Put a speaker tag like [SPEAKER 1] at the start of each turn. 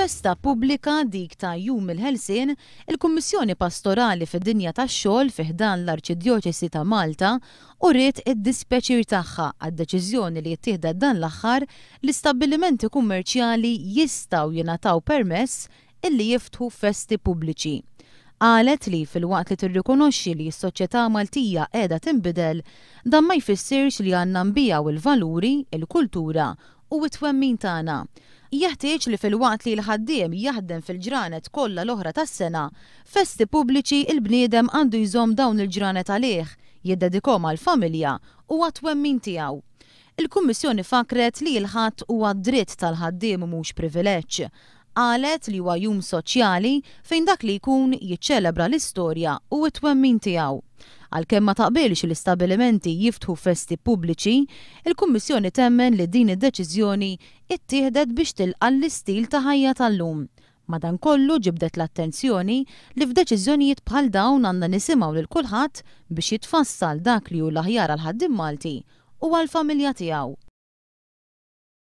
[SPEAKER 1] festa pubblika, dik ta' Jum il-Ħelsien, il-Kummissjoni Pastorali fid-Dinja tax-Xogħol fi ħdan l-Arċidjoċesi ta' Malta uriet id-dispjaċir tagħha għad-deċiżjoni li ttieħdet dan l-aħħar li stabbilimenti kummerċjali jistgħu jingħataw permess illi jiftħu festi pubbliċi. Qalet li filwaqt li tirrikonoxxi li s-soċjetà Maltija qiegħda tinbidel, dan ma jfissirx li għandna nbigħu l-valuri, il-kultura u t-twemmin tagħna. Jeħtieġ li filwaqt li l-ħaddiem jaħdem fil-ġranet kollha l-oħra tas-sena, festi pubbliċi l-bniedem għandu jżomm dawn il-ġranet għalih, jiddedikhom għall-familja u għat-twemmin tiegħu. Il-Kummissjoni fakkret li l-Ħadd huwa dritt tal-ħaddiem u mhux privileġġ. Qalet li huwa jum soċjali fejn dak li jkun jiċċelebra l-istorja u t-twemmin tiegħu. Għalkemm ma taqbilx li stabilimenti jiftħu festi pubbliċi, il-Kummissjoni temmen li din id-deċiżjoni ttieħdet biex tilqa' l-istil ta' ħajja tal-lum. Madankollu ġibdet l-attenzjoni li f'deċiżjonijiet bħal dawn għandna nisimgħu lil kulħadd biex jitfassal dak li hu l-aħjar għall-ħaddiem Malti u għall-familja tiegħu.